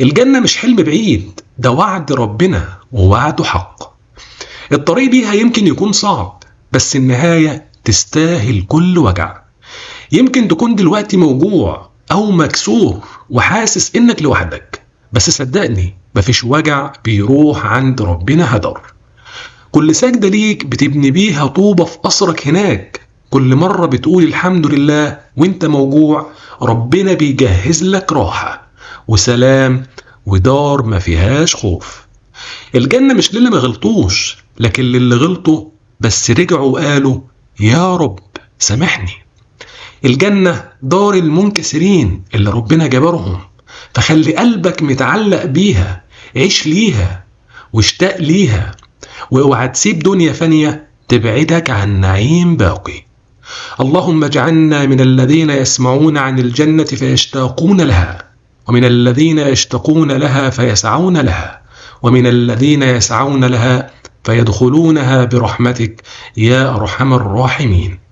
الجنة مش حلم بعيد، ده وعد ربنا ووعده حق. الطريق ليها يمكن يكون صعب، بس النهاية تستاهل كل وجع. يمكن تكون دلوقتي موجوع أو مكسور وحاسس إنك لوحدك، بس صدقني مفيش وجع بيروح عند ربنا هدر. كل سجدة ليك بتبني بيها طوبة في قصرك هناك. كل مرة بتقول الحمد لله وانت موجوع، ربنا بيجهز لك راحة وسلام ودار ما فيهاش خوف. الجنة مش للي ما غلطوش، لكن للي غلطوا بس رجعوا وقالوا يا رب سامحني. الجنة دار المنكسرين اللي ربنا جبرهم، فخلي قلبك متعلق بيها، عيش ليها واشتاق ليها، واوعى تسيب دنيا فانية تبعدك عن نعيم باقي. اللهم اجعلنا من الذين يسمعون عن الجنة فيشتاقون لها، ومن الذين يشتاقون لها فيسعون لها، ومن الذين يسعون لها فيدخلونها برحمتك يا أرحم الراحمين.